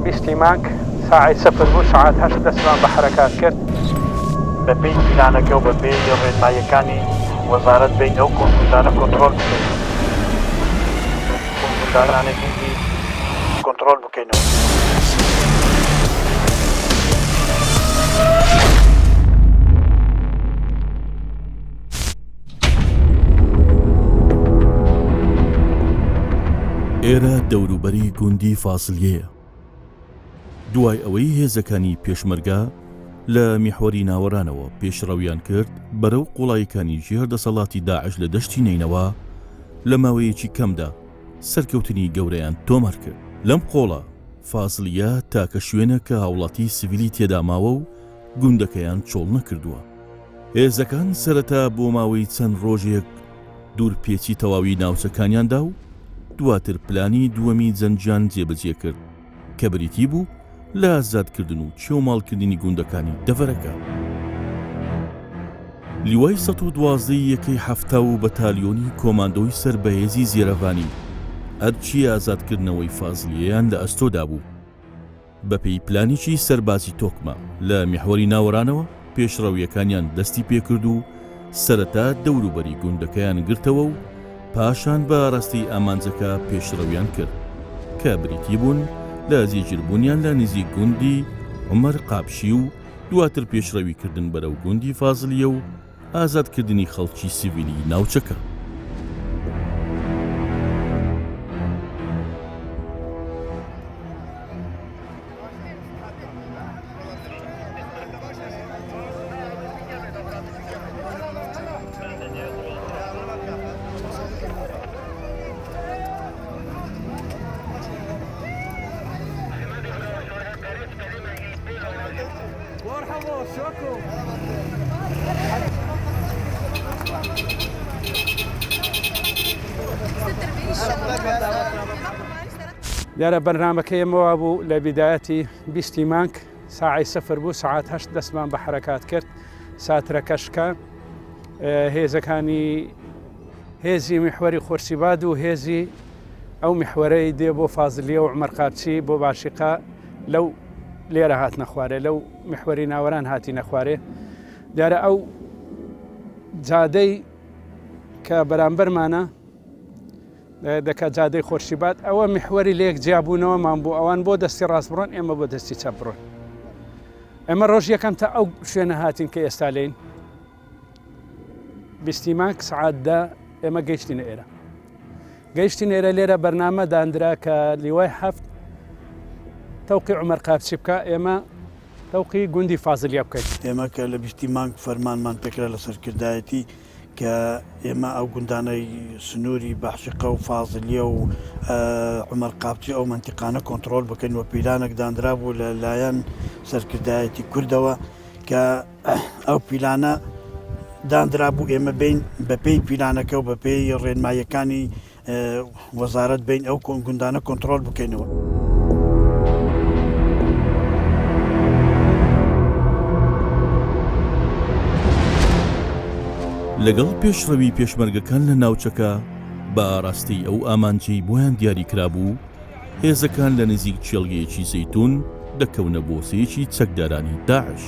بیستی مانگ ساعەی سفر بوو سەعات هەشت دەستمان بە حەرەکات کرد. بە پێی پیلانەکە و بە پێی ڕێنماییەکانی وەزارەت بێین ئەو گوندانە کۆنترۆل بکەین. گوندانەی گوندی کۆنترۆل بکەینەوە. ئێرە دەوروبەری گوندی فازلیەیە. دوای ئەوەی هێزەکانی پێشمەرگە لە میحوەری ناوەرانەوە پێشڕەویان کرد بەرەو قوڵاییەکانی ژێر دەسەڵاتی داعش لە دەشتی نەینەوا لە ماوەیەکی کەمدا سەرکەوتنی گەورەیان تۆمار کرد. لەم قۆڵە فازلیە تاکە شوێنە کە هاوڵاتی سڤیلی تێدا ماوە و گوندەکەیان چۆڵ نەکردووە. هێزەکان سەرەتا بۆ ماوەی چەند ڕۆژێک دوورپێچی تەواوی ناوچەکانیان دا و دواتر پلانی دووەمی جەنگیان جێبەجێ کرد کە بریتی بوو لە ئازادکردن و کێوماڵکردنی گوندەکانی دەڤەرەکە. لیوای 112 ی یەکەی 70 و بەتالیۆنی کۆماندۆی سەر بە هێزی زێرەڤانی ئەرکی ئازادکردنەوەی فازلیەیان لە ئەستۆدا بوو. بەپێی پلانێکی سەربازی تۆکمە لە میحوەری ناوەرانەوە پێشڕەوییەکانیان دەستی پێکرد و سەرەتا دەوروبەری گوندەکەیان گرتەوە و پاشان بە ئاراستەی ئامانجەکە پێشڕەویان کرد کە بریتی بوون لە جێگیربوونیان لە نزیک گوندی عومەر قاپشی و دواتر پێشڕەویکردن بەرەو گوندی فازلیە و ئازادکردنی خەڵکی سیڤیلی ناوچەکە. دیارە بەرنامەکەی ئێمە وابوو لە بیدایەتی بیستی مانگ ساعی سفر بوو سەعات هەشت دەستمان بە حرەکات کرد ساترەکە شکا هێزەکانی هێزی میحوەری خۆرسیباد و هێزی ئەو میحوەرەی دێ بۆ فازلیە و عومەر قاپچی بۆ باشیقە لەو لێرە هاتنە خوارێ لەو میحوەری ناوەران هاتینە خوارێ دیارە ئەو جادەی کە بەرامبەرمانە دەکە جادەی خۆرشیبات ئەوە میحوەری لێک جیابوونەوەمان بوو ئەوان بۆ دەستی ڕاست بڕۆن ئێمە بۆ دەستی چەپ بڕۆن ئێمە ڕۆژ یەکەم تا ئەو شوێنە هاتین کە ئێستا لین بیستی مانگ سعات دە ئێمە گەیشتینە ئێرە گەیشتین ئێرە لێرە بەرنامە داندرا کە لیوای هەفت تەوقی عمر قاپچی بکە ئێمە تەوقی گوندی فازلیە بکەین. ئێمە کە لە بیستی مانگ فەرمانمان پێکرا لە سەرکردایەتی کە ئێمە ئەو گوندانەی سنووری بەعشیقە و فازلیە و عومەر قاپچی ئەو مەنتیقانە کۆنتڕۆڵ بکەین و پیلانێک دانرابوو لە لایەن سەرکردایەتی کوردەوە کە ئەو پیلانە داندرابوو ئێمە بین بەپێی پیلانەکە و بەپێی ڕێنماییەکانی وەزارەت بین ئەو گوندانە کۆنتڕۆل بکەینەوە. لەگەڵ پێشڕەوی پێشمەرگەکان لە ناوچەکە بە ئاراستەی ئەو ئامانجەی بۆیان دیاری کرابوو، هێزەکان لە نزیک کێڵگەیەکی زەیتوون دەکەونە بۆسەیەکی چەکدارانی داعش.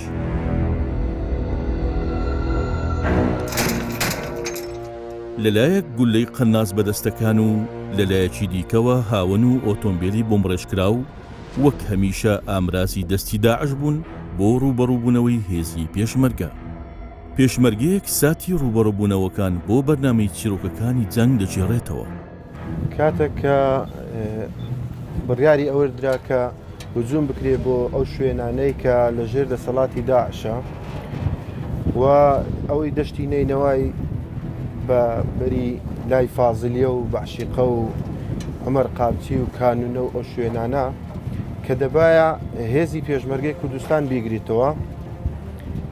لەلایەک گوللەی قەناس بەدەستەکان و لەلایەکی دیکەوە هاوەن و ئۆتۆمبێلی بۆمبڕێژکراو وەک هەمیشە ئامرازی دەستی داعش بوون بۆ ڕووبەڕووبوونەوەی هێزی پێشمەرگە. پێشمەرگەیەک ساتی ڕووبەڕووبوونەوەکان بۆ بەرنامەی چیرۆکەکانی جەنگ دەگێڕێتەوە. کاتێک کە بڕیاری ئەوە درا کە هجوم بکرێ بۆ ئەو شوێنانەی کە لە ژێر دەسەڵاتی داعشە و ئەوەی دەشتی نەینەوای بە بەری لای فازلیە و بەعشیقە و عمر قابچی و کانونە و ئەو شوێنانە کە دەبایە هێزی پێشمەرگەی کوردستان بیگریتەوە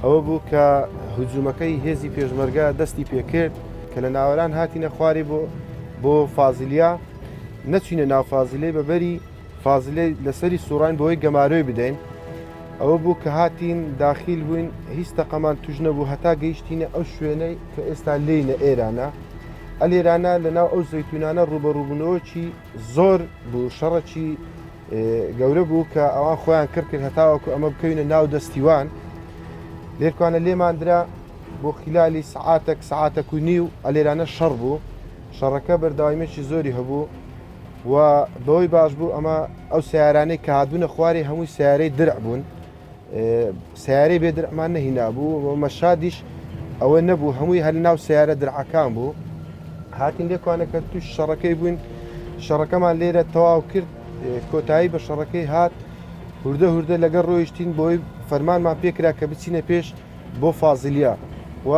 ئەوە بوو کە هجومەکەی هێزی پێشمەرگە دەستی پێکرد کە لە ناوەران هاتینە خوارێ بۆ بۆ فازیلیا نەچینە ناو فازیلەی بە بەری فازیلەی لەسەری سوڕاین بۆی گەمارۆی بدەین ئەوە بوو کە هاتین داخیل بووین هیچ تەقەمان توش نەبوو هەتا گەیشتینە ئەو شوێنەی کە ئێستا لێینە ئێرانە ئەلێرانە لە ناو ئەو زەیتونانە ڕوبەڕوبوونەوەکی زۆر بوو شەڕەکی. گەورە بوو کە ئەوان خۆیان کڕ کرد هەتاوەکو ئەمە بکەوینە ناو دەستیوان لێرکوانە لێمان درا بۆ خلالی سعاتێک سعاتەک و نیو ئەلێرانە شەڕ بوو شەڕەکە بەردەوامیەکی زۆری هەبوو و بەوەی باش بوو ئەمە ئەو سیارانەی کە هاتبوونە خوارێ هەمووی سیارەی درع بوون سیارەی بێ درعمان نەهینابوو و مەشادیش ئەوە نەبوو هەمووی هەر ناو سیارە درعەکان بوو هاتین لێکوانە کە توش شەڕەکەی بووین شەڕەکەمان لێرە تەواو کرد کۆتایی بە شەڕەکەی هات هوردە هوردە لەگەڵ ڕۆیشتین بۆی فەرمانمان پێکرا کە بچینە پێش بۆ فازلیە و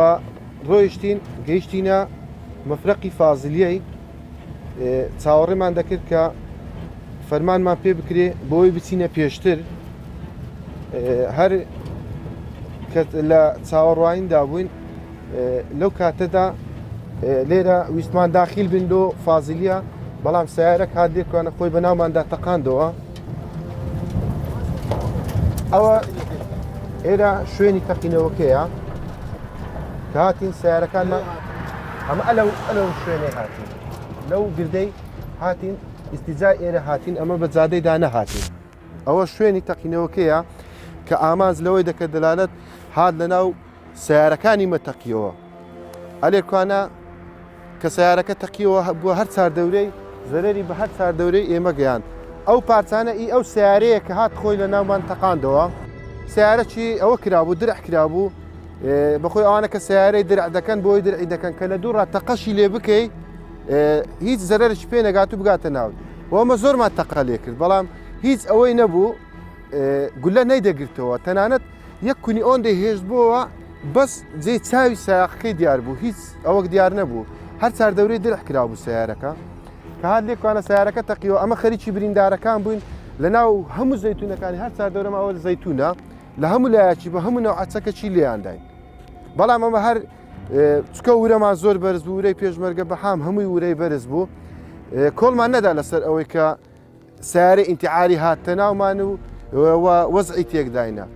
ڕۆیشتین گەیشتینە مەفرەقی فازلیەی چاوەڕێمان دەکرد کە فەرمانمان پێ بکرێ بۆی بچینە پێشتر هەر کە لە چاوەڕوانیندا بووین لەو کاتەدا لێرە ویستمان داخیل بین لۆ فازیلیا بەڵام سیارە کات لێکوانە خۆی بە ناوماندا تەقاندەوە ئەوە ئێرە شوێنی تەقینەوەکەیە کە هاتین سیارەکانمان ئەمە ئەلەو ئەلەو شوێنەی هاتین لەو گردەی هاتین ئیسیجای ئێرە هاتین ئەمە بە جادەیدا نەهاتین ئەوە شوێنی تەقینەوەکەیە کە ئامانج لەوەی دەکە دەلالەت هات لەناو سیارەکانی مە تەقیەوە ئەلێکوانە کە سیارەکە تەقیەوە بووە هەر چار دەورەی زەرەری بە هەر چار دەورەی ئێمە گەیاند ئەو پارچانە ئی ئەو سیارەیە کە هات خۆی لە ناومان تەقاندەوە سیارەکی ئەوە کرابوو درع کرابوو بەخۆی ئەوانە کە سیارەی درع دەکەن بۆی درعی دەکەن کە لە دووڕا تەقەشی لێ بکەی هیچ زەرەرش پێ نەگات و بگاتە ناو وەمە زۆرمان تەقە لێ کرد بەڵام هیچ ئەوەی نەبوو گولە نەیدەگرتەوە تەنانەت یەک کونی ئۆندەی هێشت بۆوە بەس جێ چاوی سایەقەکەی دیار بوو هیچ ئەوەک دیار نەبوو هەر چاردەورەی درع کرابوو سیارەکە کە هات لێکوانە سیارەکە تەقیەوە ئەمە خەریکی بریندارەکان بووین لە ناو هەموو زەیتونەکانی هەر چاردەورەمە ئەوە زەیتونە لە هەموو لایەکی بە هەموو نەوعە چەکەکی لێیان داین بەڵام ئەمە هەر چکە ورەمان زۆر بەرز بوو ورەی پێشمەرگە بەحام هەمووی ورەی بەرز بوو کۆڵمان نەدا لەسەر ئەوەی کە سیارە ئینتیعاری هاتە ناومان و وەزعی تێکداینە.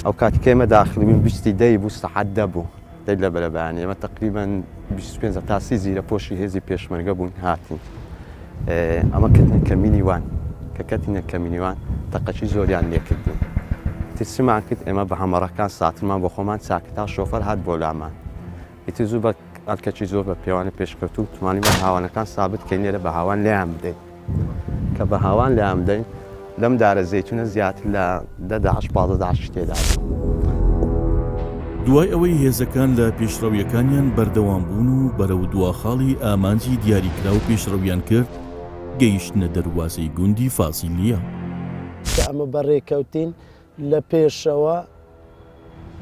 ئەو کاتی کە ئێمە داخلی بووین بیستی دەی بوو سەعات دە بوو دەی لە بەرەبەیانی ئێمە تەقریبەن 25 تا 30 زیرە پۆشی هێزی پێشمەرگە بوون هاتین ئەمە کەتنە کەمینی وان کە کەتینە کەمینی وان تەقەکی زۆریان لێکردین ترسمان کرد ئێمە بە هەمەڕەکان ساترمان بۆ خۆمان چاکتا شۆفەر هات بۆ لامان ئیتر زوو بە ئەرکەکی زۆر بە پێوانە پێشکەوتوو توانیمان هاوانەکان سابت کەین لێرە بە هاوان لێیان بدەین کە بە هاوان لێیان بدەین لەم دارە زەیتونە زیاتر لە دە داعش 15 داعشی تێدا بوو. دوای ئەوەی هێزەکان لە پێشڕەوییەکانیان بەردەوام بوون و بەرەو دوا خاڵی ئامانجی دیاریکراو پێشڕەویان کرد، گەیشتنە دەروازەی گوندی فازیلیە. کە ئەمە بەڕێکەوتین لە پێشەوە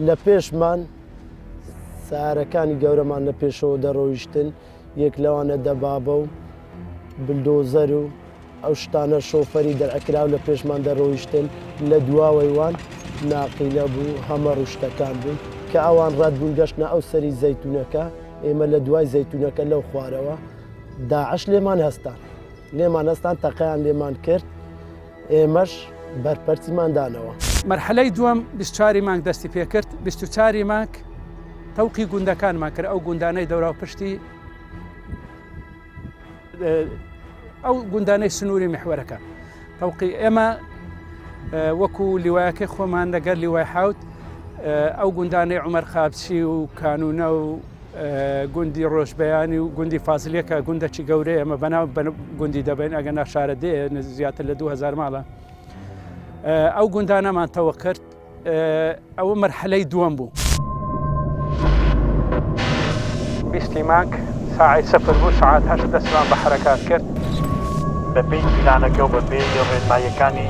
لە پێشمان سارەکانی گەورەمان لە پێشەوە دەڕۆیشتن یەک لەوانە دەبابە و بلدۆزەر و ئەو شتانە شۆفەری دەرئەکراو لە پێشمان دەڕۆیشتن لە دواوەی وان ناقیلە بوو هەمەڕ و شتەکان بوون کە ئەوان ڕەت بوون گەشتنە ئەو سەری زەیتونەکە ئێمە لە دوای زەیتونەکە لەو خوارەوە داعش لێمان هەستان لێمان هەستان تەقەیان لێمان کرد ئێمەش بەرپەرچمان دانەوە. مەرحەلەی دووەم 24 ی مانگ دەستی پێکرد، 24 ی مانگ تەوقی گوندەکانمان کرد، ئەو گوندانەی دەوراوپشتی ئەو گوندانەی سنووری میحوەرەکە تەوقی ئێمە وەکو لیوایەکەی خۆمان لەگەر لیوای حوت ئەو گوندانەی عمر قابچی و کانونە و گوندی ڕۆژبەیانی و گوندی فازلیەکە گوندەکی گەورەیە ئەمە بەناو گوندی دەبین ئەگە ناشارە دێ زیاتر لە 2000 ماڵە ئەو گوندانەمان تەوە کرد ئەوە مەرحەلەی دووەم بوو. بیستی مانگ ساعەی سفر بوو سەعات هەشت دەستمان بە حەرەکات کرد. بە پێی پیلانەکە و بە پێی ڕێنماییەکانی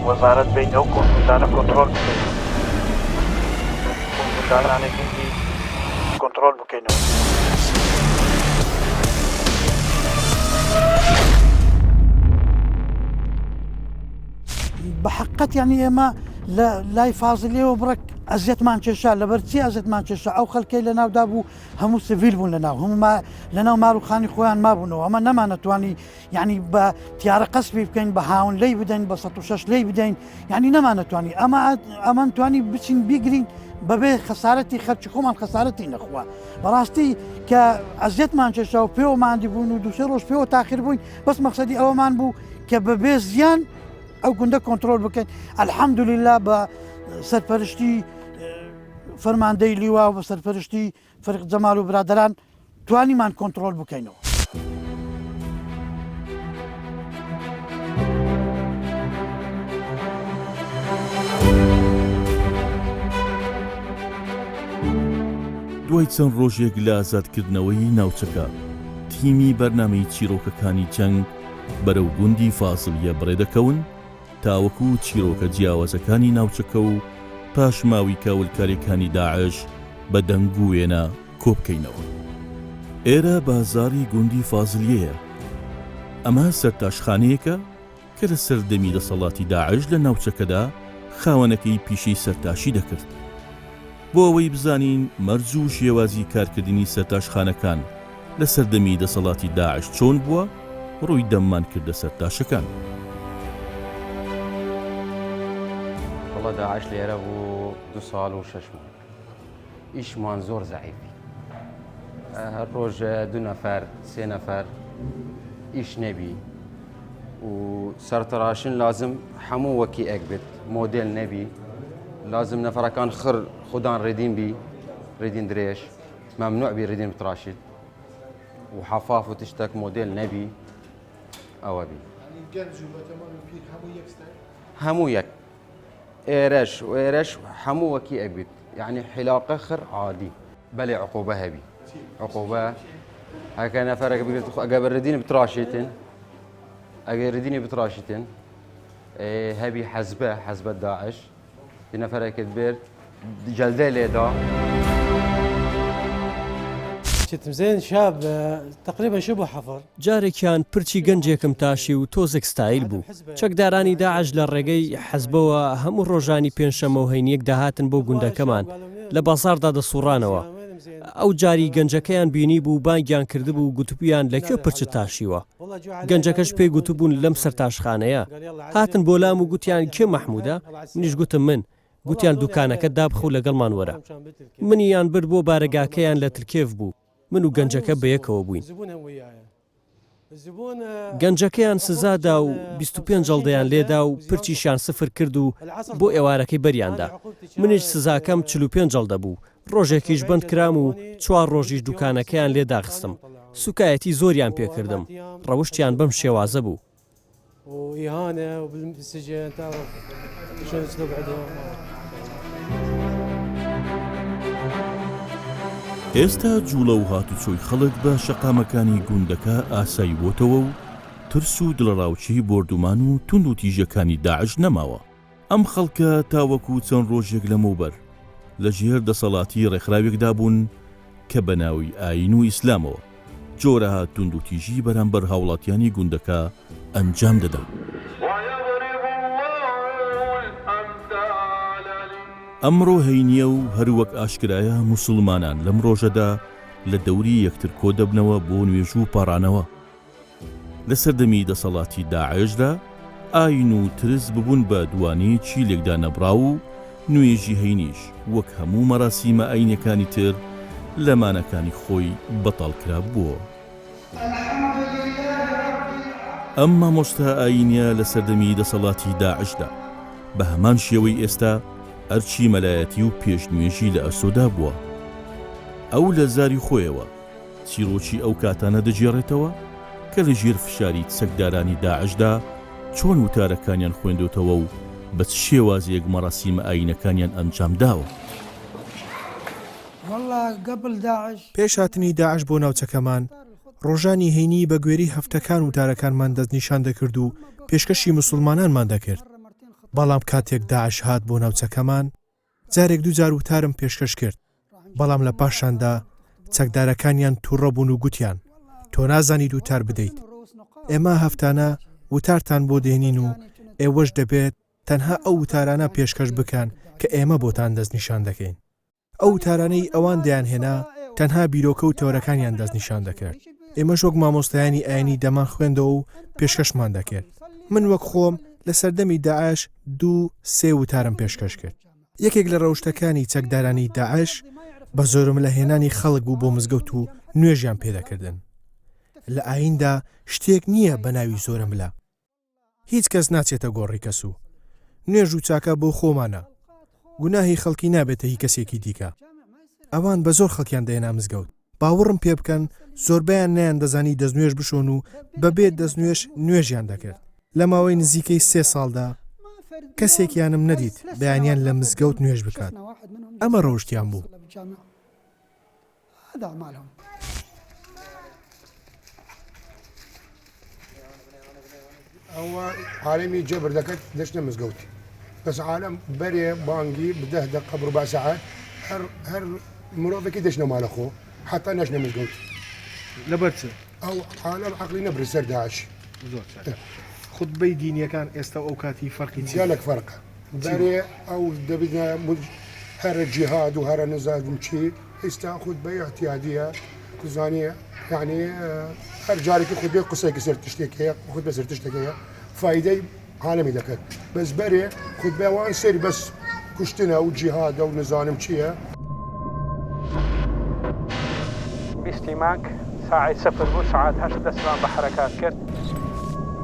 وەزارەت بێین ئەو گوندانە کۆنترۆل بکەین. گوندانەی گوندی کۆنترۆل بکەینەوە. بە حەقەت یانی ئێمە لە لای فازلیەوە بڕێک ئەزیەتمان کێشا لەبەر چی ئەزیەتمان کێشا ئەو خەلکەی لە ناودا بوو هەموو سڤیل بوون لە ناو هەموو ما لە ناو مار و خانی خۆیان مابوونەوە ئەمە نەمانەتوانی یعنی بە تیارە قەسپی بکەین بە هاون لی بدەین بە 16 لی بدەین یعنی نەمانەتوانی ئەمە ئەمان توانی بچین بیگرین بەبێ خەسارەتی خەرکی خۆمان خەسارەتی نەخوا بەڕاستی کە ئەزیەتمان کێشا و پێوە ماندی بوون و دوسێ ڕۆژ پێوە تاخیر بووین بەس مەقسەدی ئەوەمان بوو کە بەبێ زیان ئەو گوندە کۆنتترۆل بکەین الحەمدللا بە سەرپەرشتی فەرماندەی لیوا و بە سەرپەرشتی فەریق جەمال و برادەران توانیمان کۆنتڕۆل بکەینەوە. دوای چەند ڕۆژێک لە ئازادکردنەوەی ناوچەکە، تیمی بەرنامەی چیرۆکەکانی جەنگ بەرەو گوندی فازڵیە بەڕێدەکەون، تاوەکو چیرۆکە جیاوازەکانی ناوچەکە و پاشماوی کاولکاریەکانی داعش بە دەنگ و وێنە کۆبکەینەوە. ئێرە بازاڕی گوندی فازلیەیە. ئەمە سەرتاشخانەیەکە کە لە سەردەمی دەسەڵاتی داعش لە ناوچەکەدا خاوەنەکەی پیشەی سەرتاشی دەکرد. بۆ ئەوەی بزانین مەرج و شێوازی کارکردنی سەرتاشخانەکان لە سەردەمی دەسەڵاتی داعش چۆن بووە، ڕووی دەممان کردە سەرتاشەکان. وەڵا داعش لێرە بوو دو ساڵ و شەش مانگ ئیشمان زۆر زەعیفی هەر ڕۆژ دو نەفەر سێ نەفەر ئیش نەبی و سەرتراشن لازم هەموو وەکی ئەک بێت مۆدێل نەبی لازم نەفەرەکان خر خودان ڕێدین بی ڕێدین درێژ ممنوع بی ڕێدین بتراشیت و حەفاف و تشتێک مۆدێل نەبی ئەوە بی هەموو یەک ئێرەش و ئێرەش هەموو وەکی ئەک بیت یعنی حیلاقە خر عادی بەلێ عقوبە هەبی عقوبە هەکە نەفەرەکە بگرێت خۆ ئەگە بەردینی بتراشێتن ئەگەر ردینی بتراشیتن هەبی حەزبە حەزبە داعش نەفەرەکەت بێت جەلدە لێدا. كنت مزين شاب تقريبا شبه حفر جارێکیان پرچی گەنجێکم تاشی و تۆزێک ستایل بوو. چەکدارانی داعش لە ڕێگەی حەزبەوە هەموو ڕۆژانی پێنجشەممە و هەینییەک دەهاتن بۆ گوندەکەمان، لە بازاڕدا دەسوڕانەوە. ئەو جاری گەنجەکەیان بینیبوو بانگیان کردبوو و گوتبوویان لە کوێ پرچت تاشیوە؟ گەنجەکەش پێی گوتبوون لەم سەرتاشخانەیە. هاتن بۆ لام و گوتیان کێ مەحموودە؟ منیش گوتم من. گوتیان دوکانەکەت دابخە و لەگەڵمان وەرە. منیان برد بۆ بارەگاکەیان لە تلکێف بوو. من و گەنجەکە بەیەکەوە بووین. گەنجەکەیان سزا دا و 25 جەڵدەیان لێدا و پرچیشیان سفر کرد و بۆ ئێوارەکەی بەریان دا. منیش سزاکەم 45 جەڵدە بوو. ڕۆژێکیش بەند کرام و چوار ڕۆژیش دوکانەکەیان لێ داخستم. سوکایەتی زۆریان پێ کردم. ڕەوشتیان بەم شێوازە بوو. ئێستا جوڵە و هاتوچۆی خەڵک بە شەقامەکانی گوندەکە ئاسایی بۆتەوە و ترس و دڵەڕاوکێی بۆردومان و توندوتیژیەکانی داعش نەماوە. ئەم خەڵکە تاوەکو چەند ڕۆژێک لەمەوبەر لە ژێر دەسەڵاتی ڕێکخراوێکدا بوون کە بە ناوی ئایین و ئیسلامەوە جۆرەها توندوتیژی بەرامبەر هاوڵاتیانی گوندەکە ئەنجام دەدا. ئەمڕۆ هەینییە و هەروەک ئاشکرایە موسڵمانان لەم ڕۆژەدا لە دەوری یەکتر کۆدەبنەوە بۆ نوێژ و پاڕانەوە. لە سەردەمی دەسەڵاتی داعشدا ئاین و ترس ببوون بە دوانەیەکی لێکدانەبڕاو و نوێژی هەینیش وەک هەموو مەراسیمە ئاینیەکانی تر لە ماناکانی خۆی بەتاڵکراببووەوە. ئەم مامۆستا ئاینیە لە سەردەمی دەسەڵاتی داعشدا بە هەمان شێوەی ئێستا ئەرکی مەلایەتی و پێشنوێژی لە ئەستۆدا بووە. ئەو لە زاری خۆیەوە چیڕۆکی ئەو کاتانە دەگێڕێتەوە کە لە ژێر فشاری چەکدارانی داعشدا چۆن وتارەکانیان خوێندۆتەوە و بە چ شێوازێک مەراسیمە ئایینەکانیان ئەنجام داوە. پێش هاتنی داعش بۆ ناوچەکەمان، ڕۆژانی هەینی بە گوێرەی هەفتەکان وتارەکانمان دەستنیشان دەکرد و پێشکەشی موسڵمانانمان دەکرد، بەڵام کاتێک داعش هات بۆ ناوچەکەمان، جارێک دووجار وتارم پێشکەش کرد، بەڵام لە پاشاندا چەکدارەکانیان تووڕە بوون و گوتیان تۆ نازانیت وتار بدەیت، ئێمە هەفتانە وتارتان بۆ دێنین و ئێوەش دەبێت تەنها ئەو وتارانە پێشکەش بکەن کە ئێمە بۆتان دەستنیشان دەکەین. ئەو وتارانەی ئەوان دەیانهێنا تەنها بیرۆکە و تەوەرەکانیان دەستنیشان دەکرد، ئێمەش وەک مامۆستایانی ئایینی دەمانخوێندەوە و پێشکەشمان دەکرد. من وەک خۆم لە سەردەمی داعش دوو سێ وتارم پێشکەش کرد. یەکێک لە ڕەوشتەکانی چەکدارانی داعش بە زۆرەملە هێنانی خەڵک بوو بۆ مزگەوت و نوێژیان پێدەکردن. لە ئاییندا شتێک نییە بە ناوی زۆرەملە. هیچ کەس ناچێتە گۆڕی کەس و نوێژ و چاکە بۆ خۆمانە. گوناهی خەڵکی نابێتە هی کەسێکی دیکە. ئەوان بە زۆر خەڵکیان دەهێنا مزگەوت. باوەڕم پێ بکەن زۆربەیان نەیاندەزانی دەستنوێژ بشۆن و بەبێ دەستنوێژ نوێژیان دەکرد. لە ماوەی نزیکەی سێ ساڵدا کەسێکیانم نەدیت بەیانیان لە مزگەوت نوێژ بکات. ئەمە ڕەوشتیان بوو. ئەوە عالەمی جەبر دەکرد دەچنە مزگەوت بەس عالەم بەرێ بانگی بدە دەقە بڕبا سەعات هەر هەر مرۆڤێکی دەچنە مالە خۆ حتا نەچنە مزگەوت لەبەر چ ئەو عالەم عەقلی نەبرد سەر داعش زۆر چاک خوتبەی دینیەکان ئێستا و ئەو کاتی فەرقی چیە؟ گەلەک فەرقە بەرێ ئەو دەبینە هەرە جیهاد و هەرە نزادم چی ئیستا خوتبەی ئیعتیادیە دەزانی یعنی هەر جارێکی خوتبەی قسەیەکی سەر تشتێک هەیە خوتبە سەر تشتێک هەیە فایدەی عالەمی دەکرد بەس بەرێ خوتبە وان سەری بەس کوشتنە و جیهادە و نزانم چییە. بیستی مانگ ساعەی سفر بوو سەعات هەشت دەستمان بە حەرەکات کرد.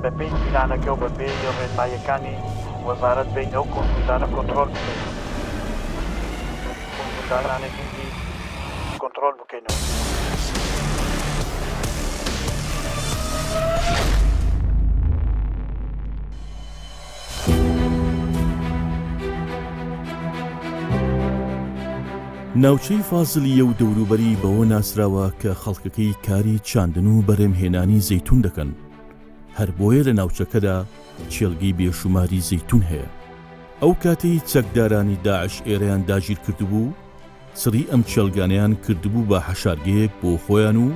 بە پێی پیلانەکە و بە پێی ڕێنماییەکانی وەزارەت بێین ئەو گوندانە کۆنترۆل بکەین. گوندانەی گوندی کۆنترۆل بکەینەوە. ناوچەی فازلییە و دەوروبەری بەوە ناسراوە کە خەڵکەکەی کاری چاندن و بەرهەمهێنانی زەیتون دەکەن، هەر بۆیە لە ناوچەکەدا کێڵگەی بێشوماری زەیتون هەیە. ئەو کاتەی چەکدارانی داعش ئێرەیان داگیرکردبوو، چڕی ئەم کێڵگانەیان کردبوو بە حەشارگەیەک بۆ خۆیان و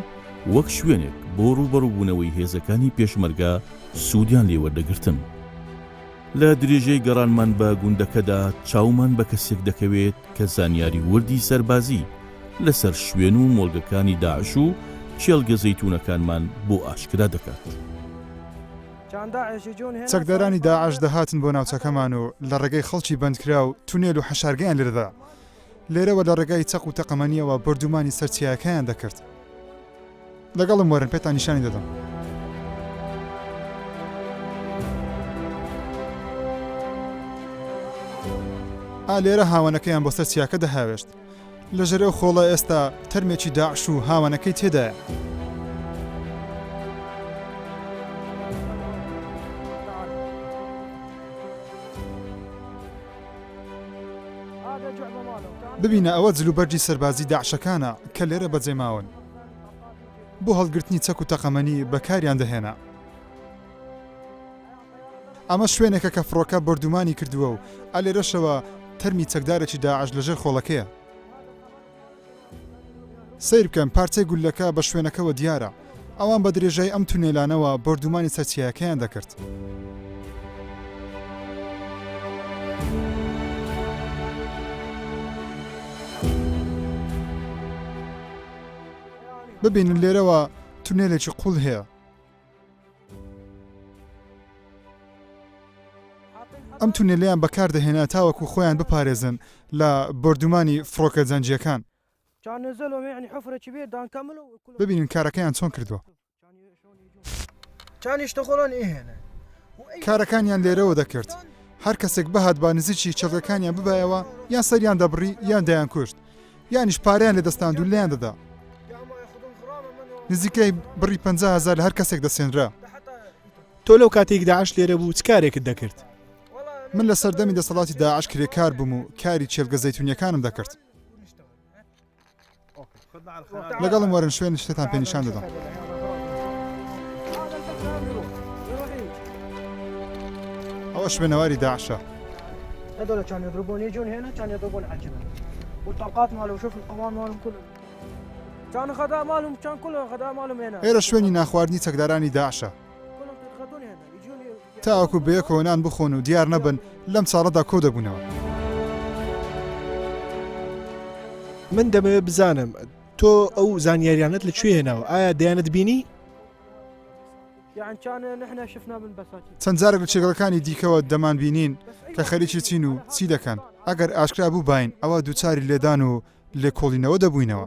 وەک شوێنێک بۆ ڕووبەڕووبوونەوەی هێزەکانی پێشمەرگە سوودیان لێ وەردەگرتن. لە درێژەی گەڕانمان بە گوندەکەدا چاومان بە کەسێک دەکەوێت کە زانیاری وردی سەربازی لەسەر شوێن و مۆڵگەکانی داعش و کێڵگە زەیتوونەکانمان بۆ ئاشکرا دەکات. چەکدارانی داعش دەهاتن بۆ ناوچەکەمان و لە ڕێگەی خەڵکی بەندکراو تونێل و حەشارگەیان لێدەدا. لێرەوە لە ڕێگای چەق و تەقەمەنییەوە بۆردومانی سەر چیایەکەیان دەکرد. لەگەڵم وەرن پێتان نیشانی دەدەم. ئا لێرە هاوەنەکەیان بۆ سەر چیاکە دەهاوێشت. لە ژێر ئەو خۆڵە ئێستا تەرمێکی داعش و هاوەنەکەی تێدایە. ببینە ئەوە جلوبەرگی سەربازی داعشەکانە کە لێرە بەجێماون. بۆ هەڵگرتنی چەک و تەقەمەنی بەکاریان دەهێنا. ئەمە شوێنێکە کە فڕۆکە بۆردومانی کردووە و ئە لێرەشەوە تەرمی چەکدارێکی داعش لەژێر خۆڵەکەیە. سەیر بکەن پارچەی گوللەکە بە شوێنەکەوە دیارە. ئەوان بە درێژای ئەم تونێلانەوە بۆردومانی سەر چیایەکەیان دەکرد. ببینن لێرەوە تونێلێکی قوڵ هەیە. ئەم تونێلەیان بەکاردەهێنا تاوەکو خۆیان بپارێزن لە بۆردومانی فڕۆکە جەنگییەکان. ببینن کارەکەیان چۆن کردووە. کارەکانیان لێرەوە دەکرد. هەر کەسێک بهاتبا نزیکی چەتەکانیان ببایەوە یان سەریان دەبڕی یان دەیانکوشت یانیش پارەیان لێ دەستاند و لێیان دەدا. نزیکەی بڕی 50 هەزار لە هەر کەسێک دەسێنرا. تۆ لەو کاتێک داعش لێرە بوو چ کارێکت دەکرد؟ من لە سەردەمی دەسەڵاتی داعش کرێکار بووم و کاری کێڵگە زەیتونیەکانم دەکرد. لەگەڵم وەرن شوێنی شتتان پێ نیشان دەدەم. ئەوە شوێنەواری داعشە. هذول كانوا يضربون يجون هنا كانوا يضربون على الجبل والطلقات مالهم شوف القوام مالهم كله كان غداء مالهم كان كله غداء مالهم هنا ئێرە شوێنی ناخواردنی چەکدارانی داعشە. تاوەکو بەیەکەوە نان بخۆن و دیار نەبن لەم چاڵەدا کۆدەبوونەوە. من دەمەوێت بزانم تۆ ئەو زانیاریانەت لە کوێ هێناوە ئایا دەیانت بینی؟ چەند جارێک لە چێگەڵەکانی دیکەوە دەمانبینین کە خەریکی چین و چی دەکەن، ئەگەر ئاشکرا بووباین ئەوا دووچاری لێدان و لێکۆڵینەوە دەبووینەوە.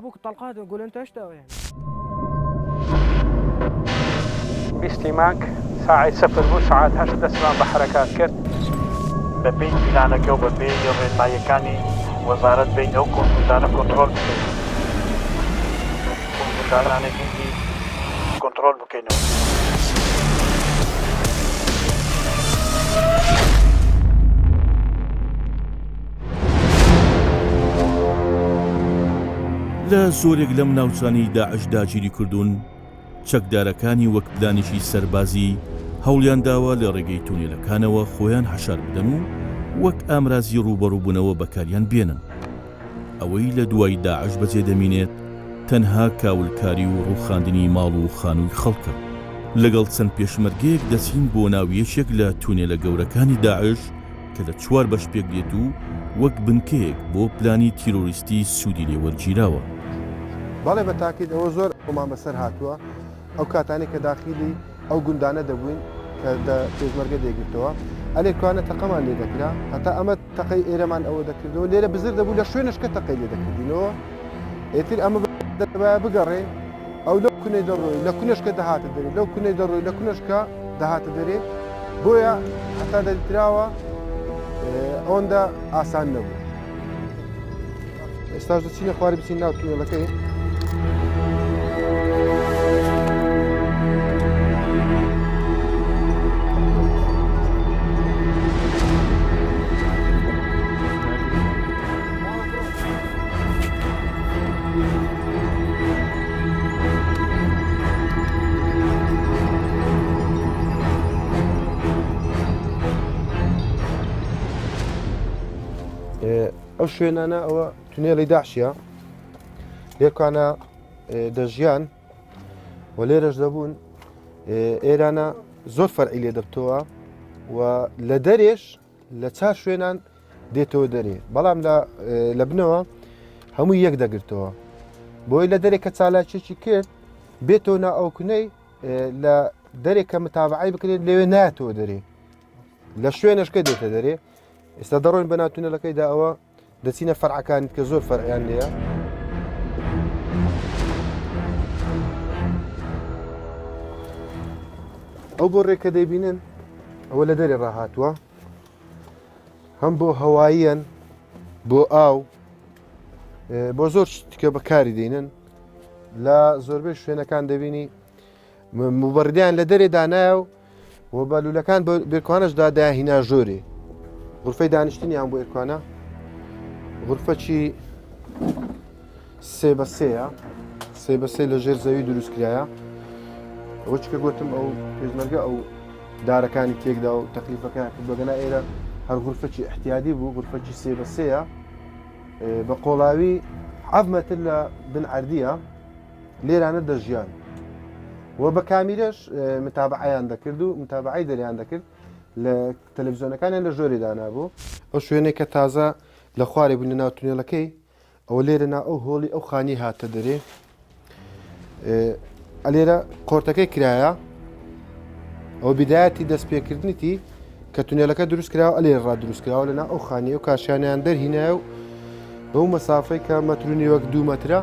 بیستی مانگ ساعەی سفر بوو، سەعات هەشت دەستمان بە حەرەکات کرد. بەپێی پلانەکە و بەپێی ڕێنماییەکانی وەزارەت بێین ئەو گوندانە کۆنترۆل بکەین. گوندانەی گوندی کۆنترۆل بکەینەوە. لە زۆرێک لەم ناوچانەی داعش داگیری کردوون، چەکدارەکانی وەک پلانێکی سەربازی هەوڵیان داوە لە ڕێگەی تونێلەکانەوە خۆیان حەشار بدەن و وەک ئامرازی ڕووبەڕووبوونەوە بەکاریان بێنن. ئەوەی لە دوای داعش بەجێ دەمینێت تەنها کاولکاری و ڕووخاندنی ماڵ و خانووی خەڵکە. لەگەڵ چەند پێشمەرگەیەک دەچین بۆ ناو یەکێک لە تونێلە گەورەکانی داعش کە لە چوار بەش پێکدێت و وەک بنکەیەک بۆ پلانی تیرۆریستی سوودی لێ وەرگیراوە. بەڵێ بە تاکید ئەوە زۆر ئەومان بەسەر هاتووە ئەو کاتانەی کە داخیلی ئەو گوندانە دەبووین کە دە پێشمەرگە دەیگرتەوە ئەلێ کوانە تەقەمان لێ دەکرا هەتا ئەمە تەقەی ئێرەمان ئەوە دەکردەوە لێرە بزر دەبوو لە شوێنشکە تەقەی لێ دەکردینەوە ئێتر ئەمە دەبایە بگەڕێین ئەو لەو کونەی دەڕۆی لە کونەشکە دەهاتە دەرێ لەو کونەی دەڕۆی لە کونەشکە دەهاتە دەرێ بۆیە هەتا دەریتراوە ئەوەندە ئاسان نەبوو ئێستاش دەچینە خواری بچین ناو تونێلەکەی. ئەو شوێنانە ئەوە تونێلی داعشە لێکانە دەژیان و لێرەش دەبوون ئێرانە زۆر فەرعی لێ دەبتەوە و لە دەرێش لە چار شوێنان دێتەوە دەرێ بەڵام لە بنەوە هەموو یەک دەگرتەوە بۆی لە دەرێک کە چالاکیی کرد بێتەوە نا ئەو کونەی لە دەرێک کە متابعی بکرێت لەوێ ناتەوە دەرێ لە شوێنشکە دێتە دەرێ ئێستا دەڕۆین بە ناتونەلەکەیدا ئەوە دەچینە فەرعەکانیت کە زۆر فەرعیان لێیە. ئەو بۆ ڕێکە دەیبینن ئەوە لە دەرێ ڕاهاتووە هەم بۆ هەواییەن بۆ ئاو بۆ زۆر شتکە بەکاری دێنن لە زۆربەی شوێنەکان دەبینی موبەڕیدەیان لە دەرێ دانایە و و بە لولەکان بە بێرکوانەش دا دایان هینا ژۆرێ غرفەی دانیشتنیان بۆ ئێرکوانە غرفەکی سێ بە سێیە سێ بە سێ لە ژێر زەوی دروست کرایە ئەوە چکە گوتم ئەو پێشمەرگە ئەو دارەکانی تێکدا و تەکلیفەکان کرد بەگەنا ئێرە هەر غرفەکی احتیادی بوو غرفەکی سێ بە سێیە بە قۆڵاوی حەف مەتر لە بن عەردیە لێرانە دەژیان و بە کامیرەش متابعەیان دەکرد و متابعەی دەریان دەکرد لە تەلەڤزیۆنەکانیان لە ژۆری دانابوو. ئەو شوێنەی کە تازە لە خوارێ بووین لە ناو تونێلەکەی ئەوە لێرە نا ئەو هۆڵی ئەو خانی هاتە دەرێ ئەلێرە قۆرتەکەی کرایە ئەو بیدایەتی دەستپێکردنیتی کە تونێلەکە دروست کراوە ئەلێرە ڕا دروست کراوە لەنا ئەو خانی و کاشیانیان دەرهینایە و بەو مەسافەی کە مەترونی وەک دوو مەترە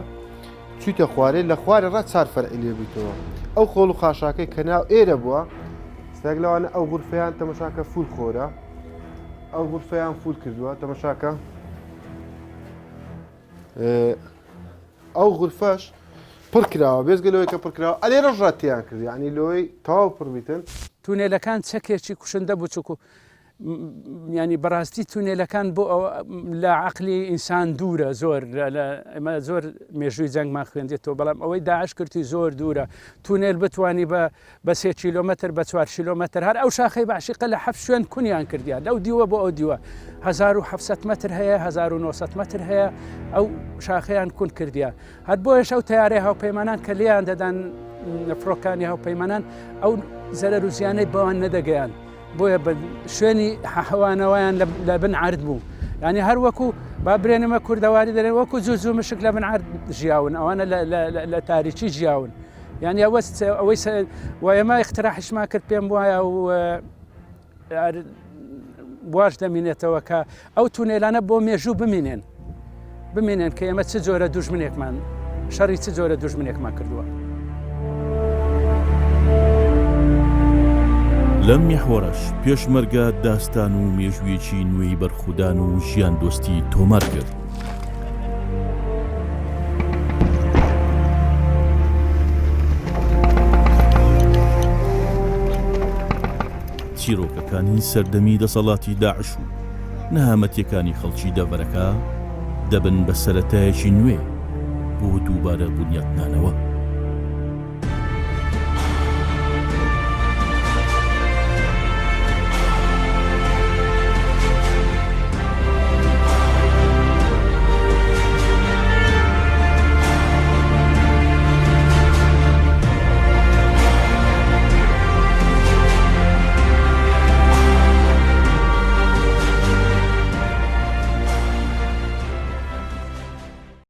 چویتە خوارێ لە خوارێ ڕا چار فەرعی لێ بوویتەوە ئەو خۆڵ و خاشاکەی کە ناو ئێرە بووە ستاک لەوانە ئەو غورفەیان تەمەشاکە فول خۆرە ئەو غورفەیان فول کردووە تەمەشاکە ئەو غورفەش پڕ کراوە بێزگە لەوەی کە پڕ کراوە ئەلێرەش ڕەتیان کرد یعنی لەوەی تەواو پڕ بیتن. تونێلەکان چەکێکی کوشندە بوو چونکو ینی بەڕاستی تونێلەکان بۆ لە عقلی ئینسان دوورە زۆر ئەمە زۆر مێژووی جەنگمان خوێندێتەوە بەڵام ئەوەی داعش کردی زۆر دوورە تونێل بتانی بە بە سێ کیلۆمەتر بە چوار کیلۆمەتر هەر ئەو شاخەی بەعشیقە لە حەفت شوێن کونیان کردیان لەو دیوە بۆ ئەو دیوە 1700 متر هەیە 1900 متر هەیە ئەو شاخەیان کون کردیان هەر بۆیەش ئەو تەیارەی هاوپەیمانان کە لێیان دەدان فڕۆکانی هاوپەیمانان ئەو زەرەر و زیانەی بەوان نەدەگەیان بۆیە بە شوێنی حەوانەوەیان لە بن عرد بوو ینی هەر وەکو با برێنمە کوردەواری دەرێن وەکو زوو زوو مشک لە بن عرد ژیاون ئەوانە لە تاریکی ژیاون. یعنی ئەوە ئەوەی و ئێمە اختراحشمان کرد پێم وایە و واش دەمینێتەوە کە ئەو تونێلانە بۆ مێژوو بمینێن بمینێن کە ئێمە چ جۆرە دوژمنێکمان شەڕی چ جۆرە دوژمنێکمان کردووە. لەم میحوەرەش پێشمەرگە داستان و مێژوویەکی نوێی بەرخودان و ژیاندۆستی تۆمار کرد. چیرۆکەکانی سەردەمی دەسەڵاتی داعش و نەهامەتیەکانی خەڵکی دەڤەرەکە دەبن بە سەرەتایەکی نوێ بۆ دووبارە بونیاتنانەوە.